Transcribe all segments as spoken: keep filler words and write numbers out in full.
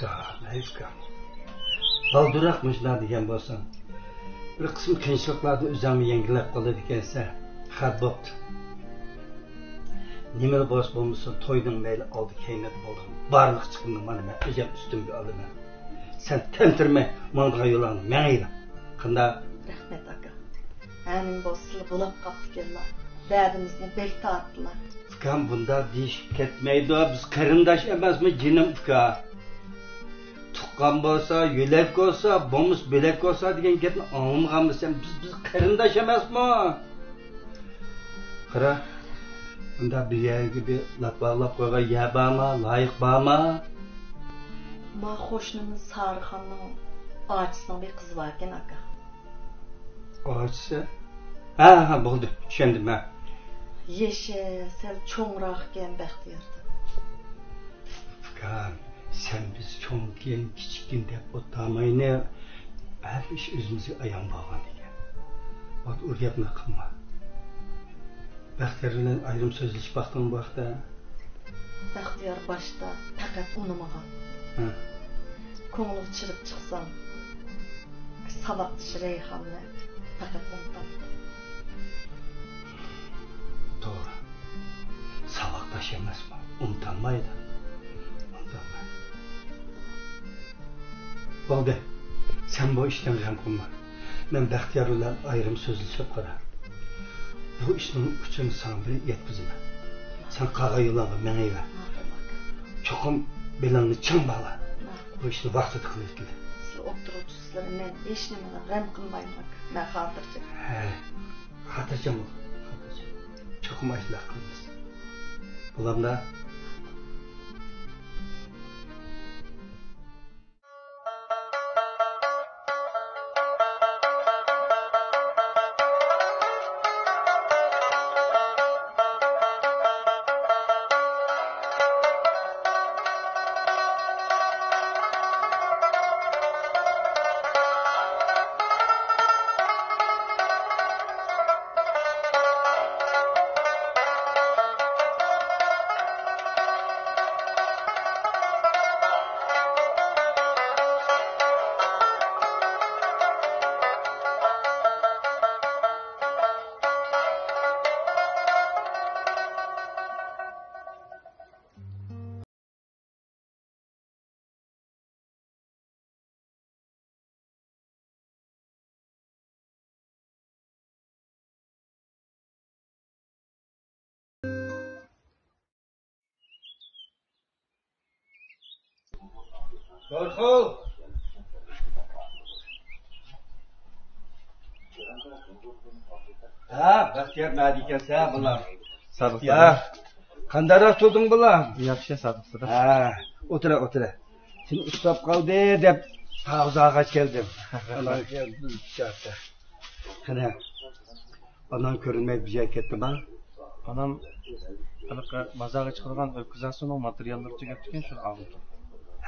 ئۇكام، بالدۇرراق مۇشۇنداق دېگەن بولساڭ، بىر قىسىم قىيىنچىلىقلاردا ئۆزۈڭمۇ يەڭگىللەپ قالىدىكەنسەن. خەپ بوپتۇ. نېمىلا بولسا بولمىسۇن، توينىڭ مەيلى ئالدى كەينىدە بولىدىغان بارلىق چىقىمنى مانا مەن ئۆزۈم ئۈستۈمگە ئالىمەن. سەن تەمتىرىمەي، ماڭىدىغان يولۇڭنى مېڭىۋەر. قانداق؟ رەھمەت، ئاكا. ھە، نېمە بولسا سىلە بولاپ قاپتىكەنلا. دەردىمىزنى بەك تارتتىلا. ئۇكام، بۇنداق دېيىشكە كەتمەيدۇ. بىز قېرىنداش ئەمەسمۇ، جېنىم ئۇكا؟ تۇغقان بولسا، يۆلەك بولسا، بولمىسا بۆلەك بولسا دېگەن گەپنى ئاڭلىمىغانمۇ سەن؟ بىز، بىز قېرىنداش ئەمەسمۇ؟ قارا، بۇنداق بىر يەرگە بىر لات باغلاپ قويغان يەر بارما، لايىق بارما؟ ما قوشنىمىز سارىخاننىڭ ئاچىسىنىڭ بىر قىزى باركەن، ئاكا. ئاچىسى؟ ھە، ھە، بولدى، چۈشەندىم، ھە. يېشى سەل چوڭراقكەن بەختىياردىن. ئۇكام، سەن بىز چوڭكىن، كىچىككىن دەپ ئولتۇرمايلى، ھەممە ئىش ئۆزىمىزگە ئايان بولغان ئىكەن. ئۇ گەپنى قىلما. بەختىيار بىلەن ئايرىم سۆزلىشىپ باقتىڭمۇ بۇ ھەقتە؟ بەختىيار باشتا پەقەت ئۇنىمىغان. ھە. كۆڭلىگە چىرىپ چىقسام، ساۋاقدىشى رەيھاننى پەقەت ئۇنتاتتى. توغرا. ساۋاقداش ئەمەسمۇ؟ ئۇنتالمايدۇ. ئۇنتالمايدۇ. بولدى. سەن بۇ ئىشتىن غەم قىلما. مەن بەختىيار بىلەن ئايرىم سۆزلىشىپ قارا. بۇ ئىشنىڭ ئۇچىنى ساڭا بىر يەتكۈزىمەن. سەن قالغان يولۇڭغا مېڭىۋەر. چوقۇم بېلىڭنى چىڭ باغلا. بۇ ئىشنى ۋاقتىدا قىلىۋېتىلى. سىلەر ئولتۇرغۇچە سىلەر، مەن ھېچنېمىدىن غەم قىلمايمەن. مەن خاتىرجەم. ھە. خاتىرجەم بول، خاتىرجەم. چوقۇم ئاشۇنداق قىلىمىز. بولامدا؟ ھە، بەختىيار نەدە ئىكەنسەن، بالام؟ ساغ بول، بەختىيار. قانداقراق تۇردۇڭ، بالام؟ ياخشى، ساغ بول. ھە، ئولتۇرە، ئولتۇرە. سېنى ئۇسساپ قالدى دەپ، تاغىزاغاچ كەلدىم. ئانا كەلدىم، ئىچەردە. قېنى، ئاناڭ كۆرۈنمەي بىر يەرگە كەتتىما؟ ئانام ھېلىقى بازارغا چىقىدىغان ئۆتكۈزەسۇنىڭ ماتېرىياللىرى تۈگەپتىكەن، شۇنى ئالغىلى تۇردۇم.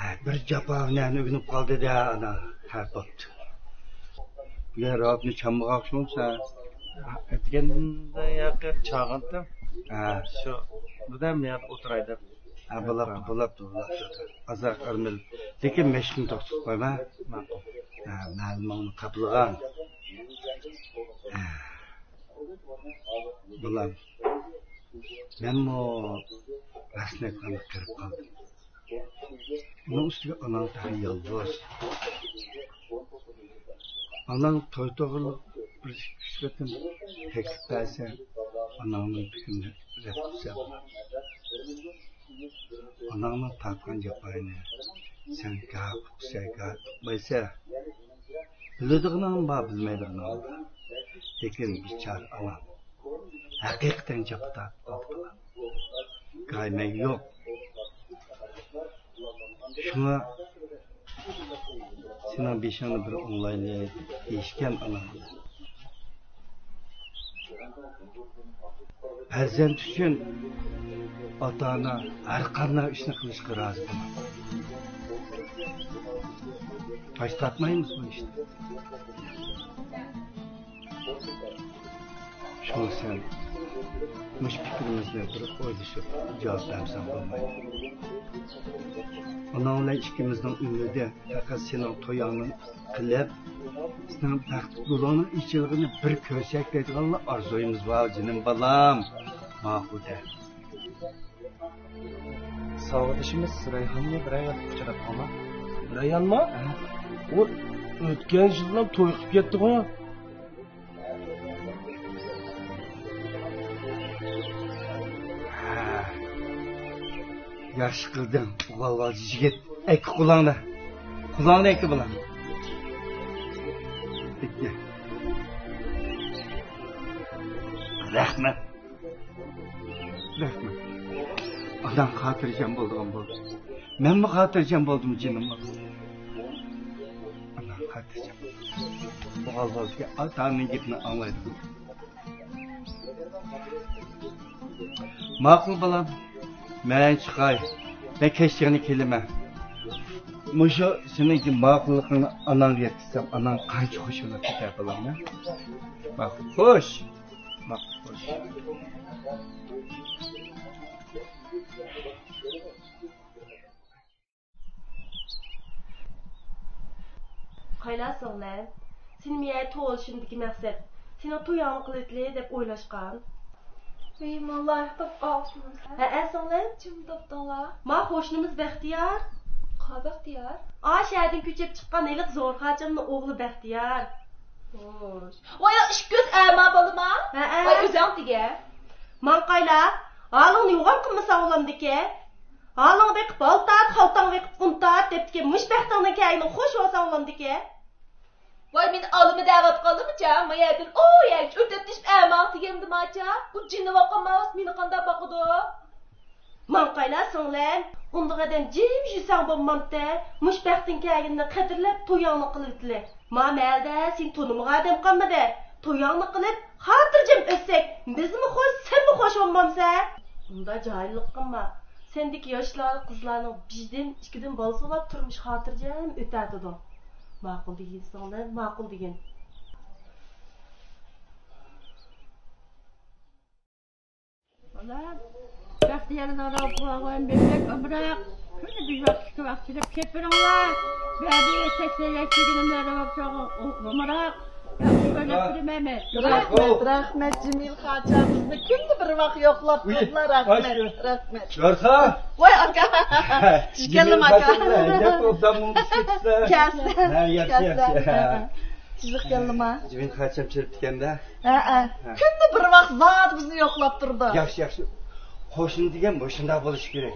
ھە، بىر جاپا ھۈنەرنى ئۆگىنىپ قالدى-دە، ئانا. ھە، بوپتۇ. بۈگۈن راۋابنى چالمىغان ئوخشىمامسەن؟ ئەتىگەندە ياقى چالغانتىم. ھە. شۇ، بىردەم يەردە ئولتۇراي دەپ. ھە، بولاپتۇ، بولاپتۇ، بولاپتۇ. ئازراق ئارام ئېلىپ. لېكىن مەشىقنى توختىتىپ قويما. ماقۇل. ھە، مەلۇمۇڭنى قاپلىغان. ھە. بالام، مەنمۇ راستىنى ئېيتقاندا قېرىپ قالدىم. ئۇنىڭ ئۈستىگە ئاناڭ تېخى يالغۇز. ئاناڭ توي توغرىلىق بىر ئىككى ئۈچ قېتىم تەكلىپ بەرسە، ئاناڭنىڭ پىكرىنى رەت قىلسا بولار. ئاناڭنىڭ تارتقان جاپايىنى سەن گاھ ئۇقىسەن، گاھ ئۇقمايسەن. بىلىدىغىنىڭ بار، بىلمەيدىغىنىڭ بار. لېكىن بىچارە ئاناڭ ھەقىقەتەن جاپا تارتىپ قالدى، بالام. گاھى مەيگە يوق. شۇڭا سېنىڭ بېشىڭنى بىر ئوڭلايلى دېيىشكەن ئاناڭ. پەرزەنت ئۈچۈن ئاتا-ئانا ھەر قانداق ئىشنى قىلىشقا رازى بولىدۇ. باش تارتمايمىز بۇ ئىشتىن. شۇڭا سەن مۇشۇ پىكرىمىزنى بىر ئويلىشىپ جاۋاب بەرسەڭ بولمايدۇ؟ ئۇنىڭ بىلەن ئىككىمىزنىڭ ئۈمىدى پەقەت سېنىڭ تويۇڭنى قىلىپ، سېنىڭ بەختلىك يولۇڭنىڭ ئېچىلغىنى بىر كۆرسەك دەيدىغانلا ئارزۇيىمىز بار، جېنىم بالام. ماقۇل دە. ساۋاقدىشىمىز رەيھاننى بىرەر ۋاقىت ئۇچراتقانما؟ رەيھانمۇ؟ ھە. ئۇ ئۆتكەن يىللا توي قىلىپ كەتتىغۇ. ھە. ياخشى قىلدىڭ، ئوغۇل بالا يىگىت. ئەكە قۇلاڭنى. قۇلاڭنى ئەكە بالا. رەھمەت. رەھمەت. ئاناڭ خاتىرجەم بولىدىغان بولدى. مەنمۇ خاتىرجەم بولدۇم، جېنىم بالام. ئاناڭ خاتىرجەم بولدى. ئوغۇل بالىسى ئاتا-ئانىنىڭ گېپىنى ئاڭلايدۇ. ماقۇل، بالام. مەن چىقاي. مەن كەچ يەنە كېلىمەن. مۇشۇ سېنىڭكى ماقۇللۇقۇڭنى ئاناڭغا يەتكۈزسەم، ئاناڭ قانچە خۇش بولۇپ كېتەر، بالام، ھە؟ ماقۇل، خوش. ماقۇل، خوش. قايلا سىڭلىم، سېنى مېنىڭ توۋلىشىمدىكى مەقسەت سېنىڭ تويۇڭنى قىلىۋېتىلى دەپ ئويلاشقان. ۋىي، ماڭا لايىق تاپقان ئوخشىمامسەن. ھەئە، سىڭلىم. كىمنى تاپتىڭلار؟ ما قوشنىمىز بەختىيار. قا بەختىيار؟ ئا، شەھەردىن كۆچۈپ چىققان ھېلىقى زورخاچامنىڭ ئوغلى بەختىيار. خوش. ۋاي، ئىككى كۆز ئەما بالىما؟ ھەئە. ۋاي، ئۆزۈڭ دېگە. ماڭقايلا، ھالىڭنى يوغان قىلمىسا ئۇلامدىكى. ھالىڭ بېقىپ ھال تارت، خالتاڭ بېقىپ ئۇن تارت دەپتىكەن. مۇشۇ بەختىڭدىن كەينىڭ خوش بولساڭ بولامدىكەن. ۋاي، مېنى ئالىمى دەۋاتقانلىمىچە؟ ما يەردىن ئۇ يەرگىچە ئۆتۈپ چۈشۈپ ئەماڭ دېگەندىماچە؟ ئۇ جىننى باققان ماۋۇس مېنى قانداق باقىدۇ؟ ماڭقايلا سىڭلىم، ئۇنداق ئادەم جىم يۈرسەڭ بولمامتى؟ مۇشۇ بەختىڭ كەلگىنىنى قەدىرلەپ تويۇڭنى قىلىۋېتىلى. ما مەھەلدە سېنى تونۇمىغان ئادەم قالمىدى. تويۇڭنى قىلىپ، خاتىرجەم ئۆتسەك، بىزمۇ خوش، سەنمۇ خوش بولمامسەن؟ ئۇنداق جاھىللىق قىلما. سەندىكى ياشلار، قىزلارنىڭ بىردىن، ئىككىدىن بالىسى بولۇپ تۇرمۇش خاتىرجەم ئۆتەتىدۇ. ماقۇل دېگىن سىڭلىم، ماقۇل دېگىن. بالام، بەختىيارنىڭ راۋۇپى بولغان بىر بەك ئامراق. كۈندە بىر ۋاقىت ئىككى ۋاقىت كېلىپ كېتىپ بېرىڭلار. بەبى سەكسەن ياش دېگىنىملەر راۋۇپى ئامراق. ياخشى ئويلاپ تۇرىمەن مەن. رەھمەت، رەھمەت، جېمىل خاچام بىزنى كۈندە بىر ۋاق يوقلاپ تۇردىلا. رەھمەت، رەھمەت. جارسا؟ ۋاي ئاكا. چۈشكەنلىم ئاكا. كەلسە، كەلسە. تۈزۈك كەلدىما؟ جېمىل خاچام چېلىپتىكەندە. ھەئە. كۈندە بىر ۋاق زادى بىزنى يوقلاپ تۇرىدۇ. ياخشى، ياخشى. قوشنا دېگەن مۇشۇنداق بولۇشى كېرەك.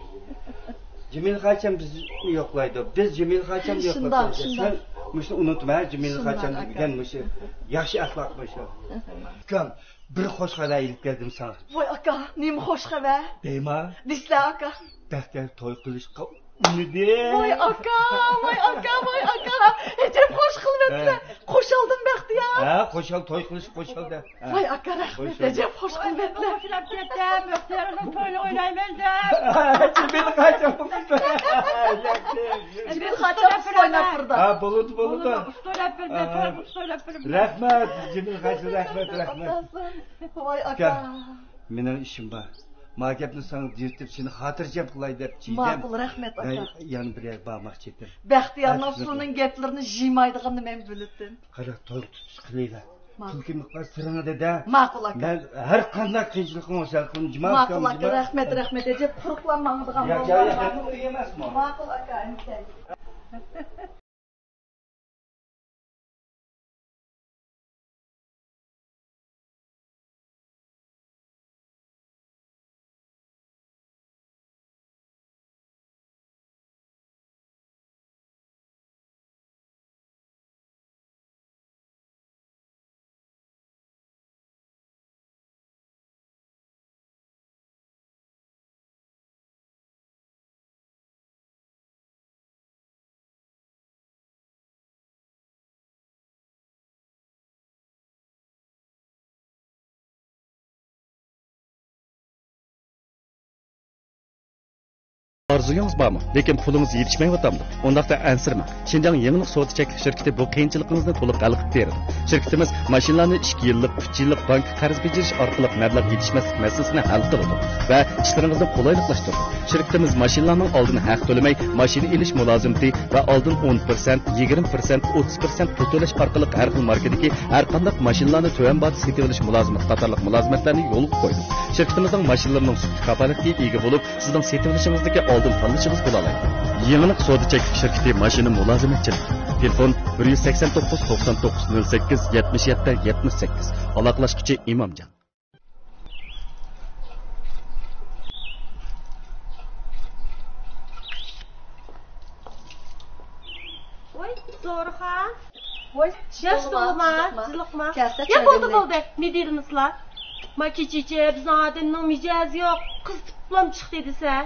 جېمىل خاچام بىزنى يوقلايدۇ، بىز جېمىل خاچامنى يوقلاپ تۇرىمىز. شۇنداق، شۇنداق. سەن مۇشۇنى ئۇنتۇما، ھە، جېمىل خاچام دېگەن مۇشۇ ياخشى ئەخلاق مۇشۇ. ئۇكام، بىر خوش خەۋەر ئېلىپ كەلدىم ساڭا. ۋاي ئاكا، نېمە خوش خەۋەر؟ دەيما. دېسىلە ئاكا. بەختىيار توي قىلىشقا ئۇنىدى. ۋاي ئاكا، ۋاي ئاكا، ۋاي ئاكا. ئەجەب خوش قىلىۋەپسىلەر. ھە. خوشالدىم بەختىيار. ھە، خوشال، توي قىلىش خوشالدا. ھە. ۋاي ئاكا، رەھمەت، ئەجەب خوش قىلىۋەپسىلەر. خوشلاپ كەتتىم، مۆختەرنىڭ تويىنى ئوينايمەن دەپ. جېمىل خاچام. جېمىل خاچام ئۇستا ئويناپ تۇرىدۇ. ھە، بولىدۇ، بولىدۇ. ئۇستا ئويناپ بېرىمەن، تويغا ئۇستا ئويناپ بېرىمەن. رەھمەت، جېمىل خاچام، رەھمەت، رەھمەت. ۋاي ئاكا. مېنىڭ ئىشىم بار. ما گەپنى ساڭا دېيىتىپ، سېنى خاتىرجەم قىلاي دەپ، جىگەم. ماقۇل، رەھمەت، ئاكا. يەنە بىر يەرگە بارماقچى ئىدىم. بەختىيارنىڭ سۇنىڭ گەپلىرىنى جىمايدىغىنىنى مەن بىلىتتىم. قارا، توي تۇتۇش قىلىيلا. پۇل كىملىك بار سىرىڭدە دە. ماقۇل، ئاكا. مەن ھەر قانداق قىيىنچىلىقىڭ بولسا، ھەل قىلىمەن. جىما ماقۇل، ئاكا، رەھمەت، رەھمەت. ئەجەب قۇرۇقلا ماڭىدىغان بولدى. ياق، ياق، ياق، ئەمدى ئۇ ئەمەسمۇ؟ ماقۇل، ئاكا، ئەمىسە. ئارزۇيىڭىز بارمۇ، لېكىن پۇلىڭىز يېتىشمەيۋاتامدۇ؟ ئۇنداقتا ئەنسىرىمەڭ. شىنجاڭ يېڭىلىق سودا چەكلىك شىركىتى بۇ قىيىنچىلىقىڭىزنى تولۇق ھەل قىلىپ بېرىدۇ. شىركىتىمىز ماشىنىلارنى ئىككى يىللىق، ئۈچ يىللىق بانكا قەرز بېجىرىش ئارقىلىق مەبلەغ يېتىشمەسلىك مەسىلىسىنى ھەل قىلىدۇ ۋە ئىشلىرىڭىزنى قولايلىقلاشتۇرىدۇ. شىركىتىمىز ماشىنىلارنىڭ ئالدىن ھەق تۆلىمەي، ماشىنا ئېلىش مۇلازىمىتى ۋە ئالدىن ئون پىرسەنت، يىگىرمە پىرسەنت، ئوتتۇز پىرسەنت پۇل تۆلەش ئارقىلىق ھەر خىل ماركىدىكى ھەر قانداق ماشىنىلارنى تۆۋەن باھادا سېتىۋېلىش مۇلازىمىتى قاتارلىق مۇلازىمەتلەرنى يولغا قويدۇق. شىركىتىمىزنىڭ ماشىنىلىرىنىڭ سۈپىتى كاپالەتكە ئىگە بولۇپ، سىزنىڭ سېتىۋېلىشىڭىزدىكى ئالدىن تاللىشىڭىز بولالايدۇ. يېڭىلىق سودا چەكلىك شىركىتى ماشىنا مۇلازىمەتچىلىكى. تېلېفون: بىر يۈز سەكسەن توققۇز، توقسان توققۇز، نۆل سەككىز، يەتمىش يەتتە، يەتمىش سەككىز. ئالاقىلاشقۇچى: ئىمامجان. ۋاي، زورىخان. ۋاي، ياش، تولىما، تولىما، جىلىقما. كەلسە يا، بولدى، چايدىن بولدى. نېدېدىمىسىلا؟ ما كېچىچە بىزنىڭ ئادەمنىڭ مىجەزى يوق. قىز تۇپلام چىقتى دېسە.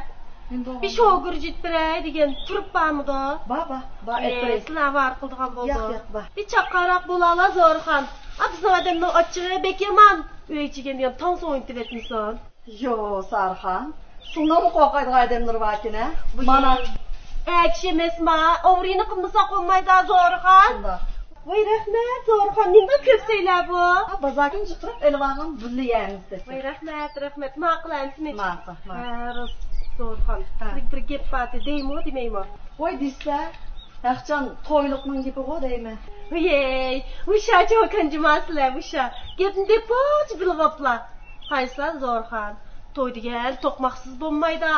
بىر شوگىر جىت بېرەي دېگەن تۇرۇپ بارمىدۇ؟ بار، بار، بار، ئەي، ئەتىرەي. سىلەر ۋار قىلىدىغان بولدى. ياق، ياق، بار. بىر چاققانراق بولالا، زورىخان. ئا، بىزنىڭ ئادەمنىڭ ئاچچىقى بەك يامان. ئۆي ئىچىگە يەنە تاڭ سوڭ ئېتىۋەتمىسۇن. يو، سارىخان، سۇنىڭمۇ قورقايدىغان ئادەملىرى باركەن ھە؟ مانا. ئەتىشى ئەمەسما، ئوغرىنى قىلمىساق بولمايدۇ، زورىخان. شۇنداق. ۋاي، رەھمەت، زورىخان، نېمىدەك كۆپ سەيلە بۇ؟ ھا، بازار كۈنى جىق تۇرۇپ ئېلىۋالغان، بىللە يەرمىز دەپ. ۋاي، رەھمەت، رەھمەت، ماقۇل ئەمسىمىچ. ماقۇل، ماقۇل. ھە، راست، زورىخان. ھە. بىر، بىر گەپ بارتى، دەيمۇ، دېمەيمۇ؟ ۋاي، دېسە، ھەقچان تويلۇقنىڭ گېپىغۇ دەيمەن. ۋىيەي، ۋۇشا چوكان جۇماسىلەر، ۋۇشا. گەپنى دېپوچ بىلىۋاپلا. قايسا زورخان، توي دېگەن توقماقسىز بولمايدا.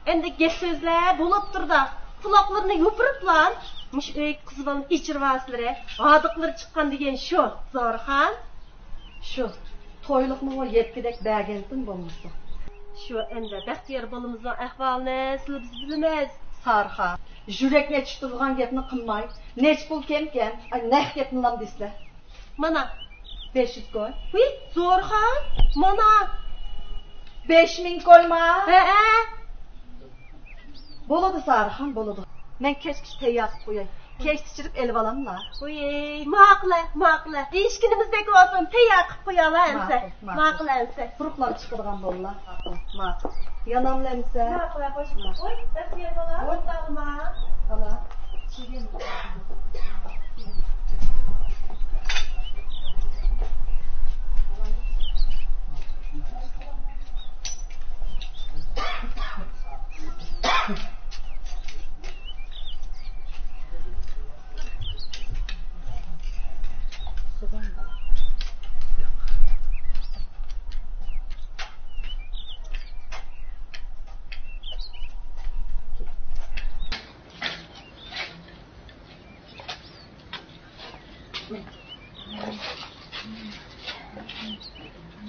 ئەمدى گەپ سۆزلەر بولۇپ تۇردا. قۇلاقلىرىنى يوپۇرۇپلا، مۇشۇ ئۆيگە قىز بالىنى ئېچىرىۋالسىلىرى، ھاردۇقلىرى چىققان دېگەن شۇ، زورخان. شۇ، تويلۇقنىمۇ يەتكۈدەك بەرگەنتىم بولمىسا. شۇ، ئەمدى بەختىيار بالىمىزنىڭ ئەھۋالىنى سىلى بىز بىلىمىز. سارخان، يۈرەكنى ئېچىشتۇرىدىغان گەپنى قىلماي، نەچچە پۇل كەمكەن، ئاي، نەق گەپنىلا دېسىلە. مانا. بەش يۈز كوي. ۋىي، زورخان، مانا. بەش مىڭ كويما؟ ھەئە. بولىدۇ، سارىخان، بولىدۇ. مەن كەچكىچە تەييار قىلىپ قوياي. كەچتە چىرىپ ئېلىۋالاملا. ۋىي، ماقۇلە، ماقۇلە. ئېشكىنىمىزدەك بولسۇن، تەييار قىلىپ قويالا ئەمسە. ماقۇل، ماقۇل. ماقۇل ئەمسە. پۇرۇقلار چىقىدىغان بوللا. ماقۇل، ماقۇل. ياناملا ئەمسە. ماقۇلە، خوش. ماقۇل. ۋوي، بەختىيار بالا، ۋوي. ئوتاغما. بالا.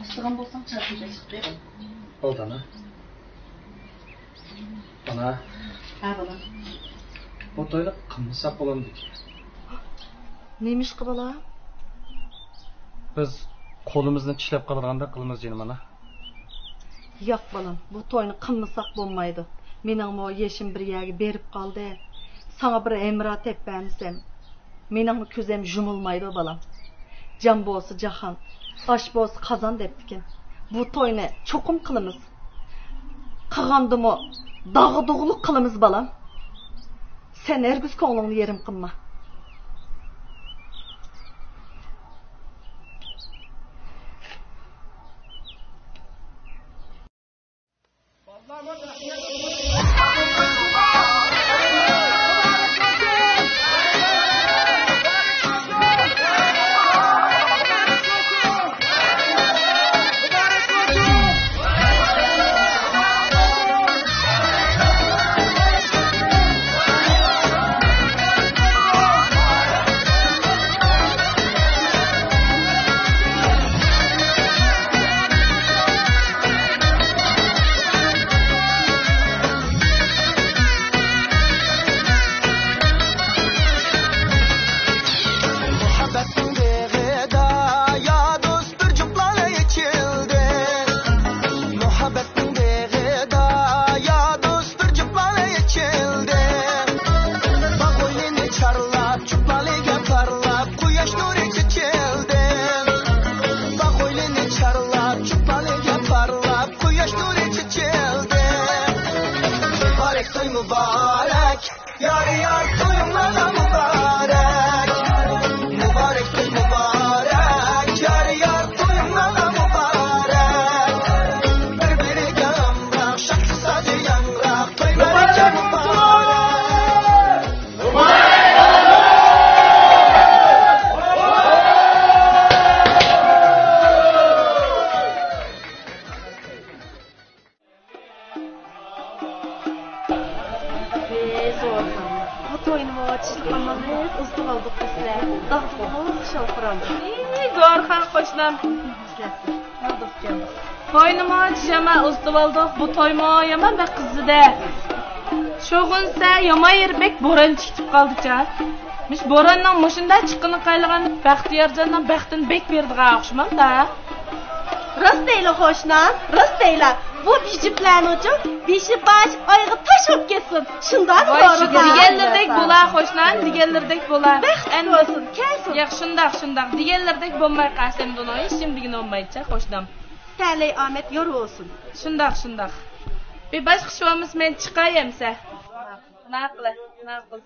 ئىچىدىغان بولساڭ چاي قويۇپ ئىچىپ بېرىڭ. بولدى، ئانا. ئانا. ھە، بالام. بۇ توينى قىلمىساق بولامدىكىن؟ نېمىشقا، بالام؟ بىز قولىمىزنى چىشلەپ قالىدىغاندەك قىلىمىز، جېنىم ئانا. ياق، بالام، بۇ توينى قىلمىساق بولمايدۇ. مېنىڭمۇ يېشىم بىر يەرگە بېرىپ قالدى. ساڭا بىر ھەمراھ تېپىپ بەرمىسەم، مېنىڭمۇ كۆزۈم يۇمۇلمايدۇ، بالام. جان بولسا جاھان، ئاش بولسا قازان دەپتىكەن. بۇ توينى چوقۇم قىلىمىز. قىلغاندىمۇ داغدۇغىلىق قىلىمىز، بالام. سەن ھەرگىز كۆڭلۈڭنى يېرىم قىلما. مۇبارەك، يار يار تويۇڭلارغا مۇبارەك. مۇبارەك توي مۇبارەك، يار يار تويۇڭلارغا مۇبارەك. بىر بىرىگە ئامراق، شاد سازى ياڭراق، توي مەرىكە مۇبارەك. ئى، زورخان. بۇ توينىمۇ چىشلىق ئامالسىز ئۇزىتىۋالدۇق دېسىلە. داغدۇغىمۇ خۇشال-خۇرام. ئى، زورخان قوشنام. توينىمۇ چىشەمە ئۇزىتىۋالدۇق. بۇ تويمۇ يامان بەك قىزىدى. شۇغۇنسە يامان يېرى بەك بوران چىقىپ قالدىچە. مۇش بوراننىڭ مۇشۇنداق چىققىنى قايلىغان بەختىيارجاننىڭ بەختىنى بەك بېرىدىغان ئوخشىمامدا. راست دەيلا، قوشنام، راست دەيلا. بۇ بىجىپلەرنىڭچۇ بېشى باش ئايغا تاش بولۇپ كەتسۇن. شۇنداق ۋاي، شۇ دېگەنلىرىدەك بولا، قوشنام، دېگەنلىرىدەك بولا. بەخت ئەمدى بولسۇن، كەلسۇن. ياق، شۇنداق، شۇنداق. دېگەنلىرىدەك بولماي قالسا ئەمدى ئۇنىڭ ھېچنېمە دېگىنى بولمايدىچە، قوشنام. تەلەي ئامەت يار بولسۇن. شۇنداق، شۇنداق. بىر باشقا ئىش بولمىسا مەن چىقاي ئەمسە. ماقۇل، ماقۇل.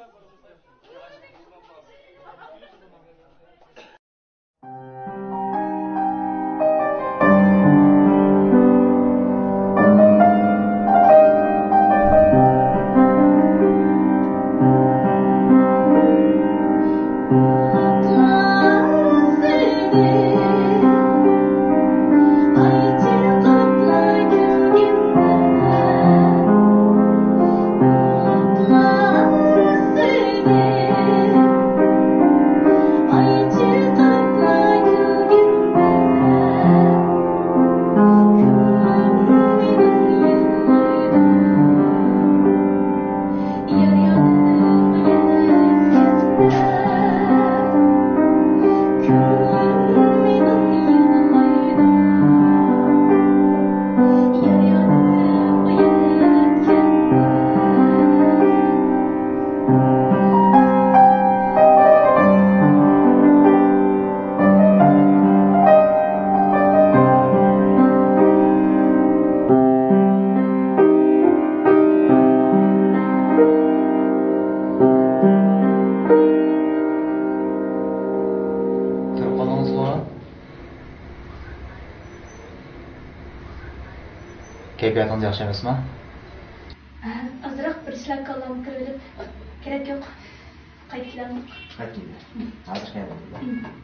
كىرىپ قالدىڭىزغۇ؟ كەيپىياتىڭىز ياخشى ئەمەسمۇ؟ ئازراق بىر ئىشلار كاللامغا كىرىۋېلىپ، كېرەك يوق. قايتىپ كېلەمدۇق؟ قايتىپ كېلىمىز. ھازىر كەلدىم. بالام.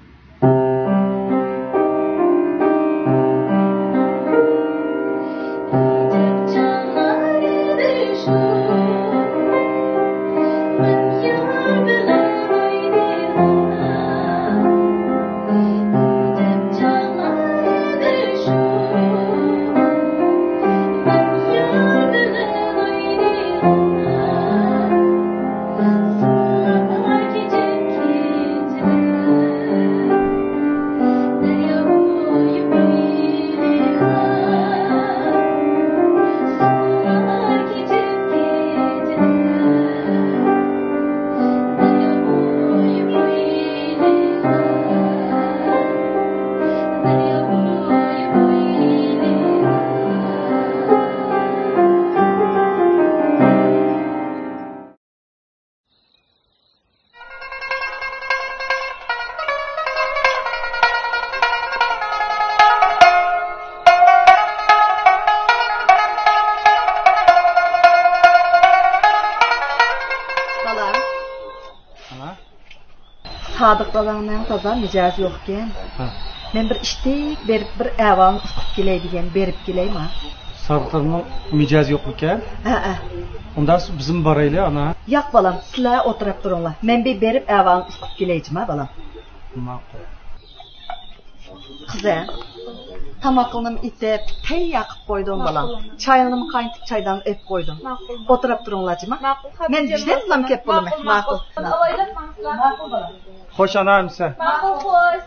ھە؟ سادىق داداڭنىڭ تازا مىجەزى يوقكەن. ھە. مەن بىر ئىشتىك بېرىپ، بىر ئەھۋالىنى ئۇقۇپ كېلەي دېگەن، بېرىپ كېلەيما؟ سادىق دادامنىڭ مىجەزى يوقمىكەن؟ ھەئە. ئۇنداق بىزمۇ بارايلى، ئانا. ياق، بالام، سىلەر ئولتۇراپ تۇرۇڭلار. مەن بىر بېرىپ ئەھۋالىنى ئۇقۇپ كېلەي جۇما، بالام. ماقۇل. قىزىم، تاماقلىرىنىمۇ ئېتىپ، تەييار قىلىپ قويدۇم، بالام. ماقۇل. چايلىرىنىمۇ قاينىتىپ، چايدانغا ئېلىپ قويدۇم. ماقۇل. ئولتۇراپ تۇرۇڭلار جۇما. ماقۇل، مەن خاتىرجەم بىردەملا بولۇڭ. كېلىپ بولىمەن. ماقۇل، ماقۇل. ماقۇل. ئاۋايلاپ ماڭسىلەر. ماقۇل، بالام. ماقۇل، خوش.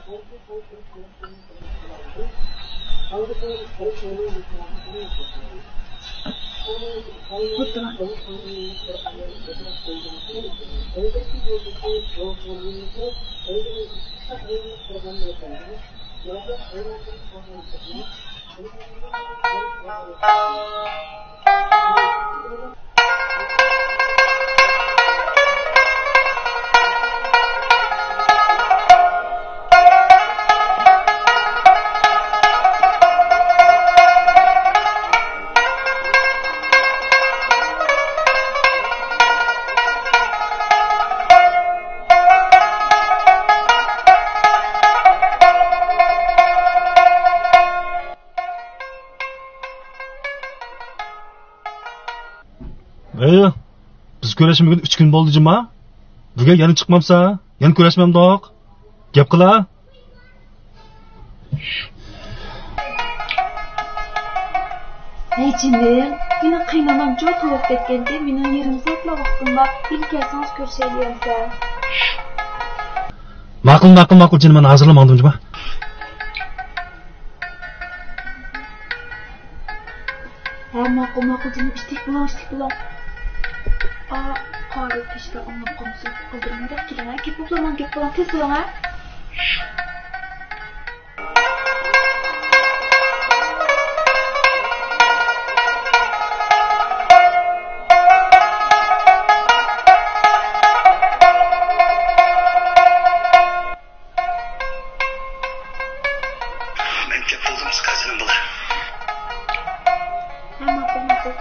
كۆرۈشمىگىلى ئۈچ كۈن بولدى جۇما. بۈگۈن يەنە چىقمامسەن؟ يەنە كۆرۈشمەمدۇق؟ گەپ قىلا. ھەي جېنىم، مېنىڭ قېيىنئانامچۇ تۇغۇپ كەتكەنتى، مېنىڭ يېرىم سائەتلا ۋاقتىم بار، ھېلى كەلسىڭىز كۆرۈشەيلى ئەمسە. ماقۇل، ماقۇل، ماقۇل جېنىم، مەن ھازىرلا ماڭدىم جۇما. ھە، ماقۇل، ماقۇل جېنىم، ئىتتىك بولۇڭ، ئىتتىك بولۇڭ. ئا، قارا كىشىلەر ئاڭلاپ قالمىسۇن. ئالدىراڭ بەك كېلىڭ ھە، گەپ بولۇپ ماڭا گەپ قىلىڭ، تېز بولۇڭ ھە. مەن كەپ بولدۇم، سىكاجىنىم بۇلار. ھە، ماقۇل، ماقۇل.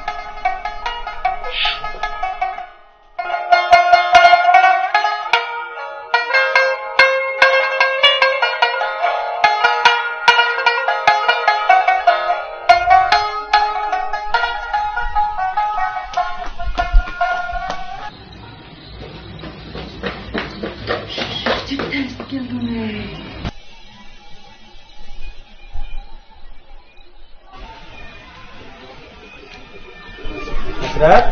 ھەسرەت.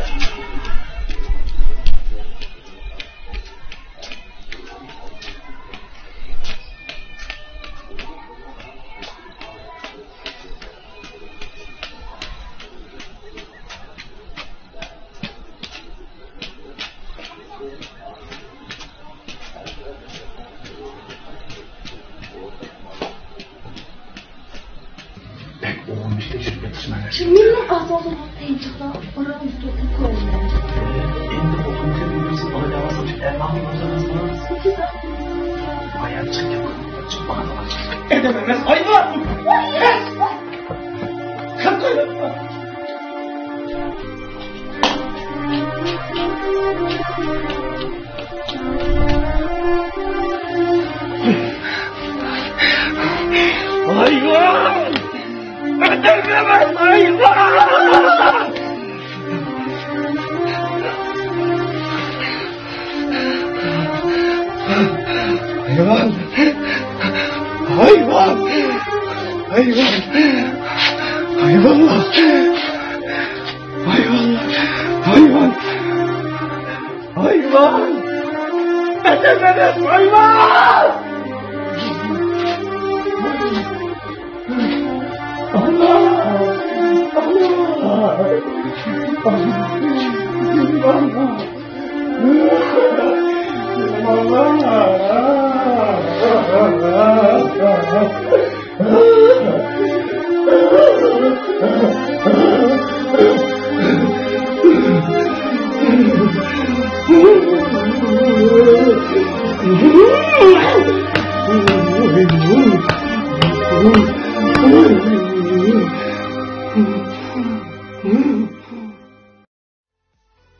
بەك ئوڭۇشلۇق تەكشۈرۈپ بېقىشمەن. شۇ مېنىڭ ئاساسىي تىيىنچىقلار ئۇرۇق يۇتۇقنى كۆرىمەن. ئەمدى ئوغلۇمنى كۆرگۈزۈپ ئالايدىغان سوچۇق ئەمالنى كۆرسىڭىزمۇ. بايان چىقىپ كەتكەن چىقمىغان. ئادەم ئەمەس، ھايۋان! ھايۋان! ئادەم ئەمەس، ھايۋان! ھايۋان! ھايۋان! ھايۋان! ھايۋانلار! ھايۋانلار! ھايۋان! ھايۋان! ھايۋان!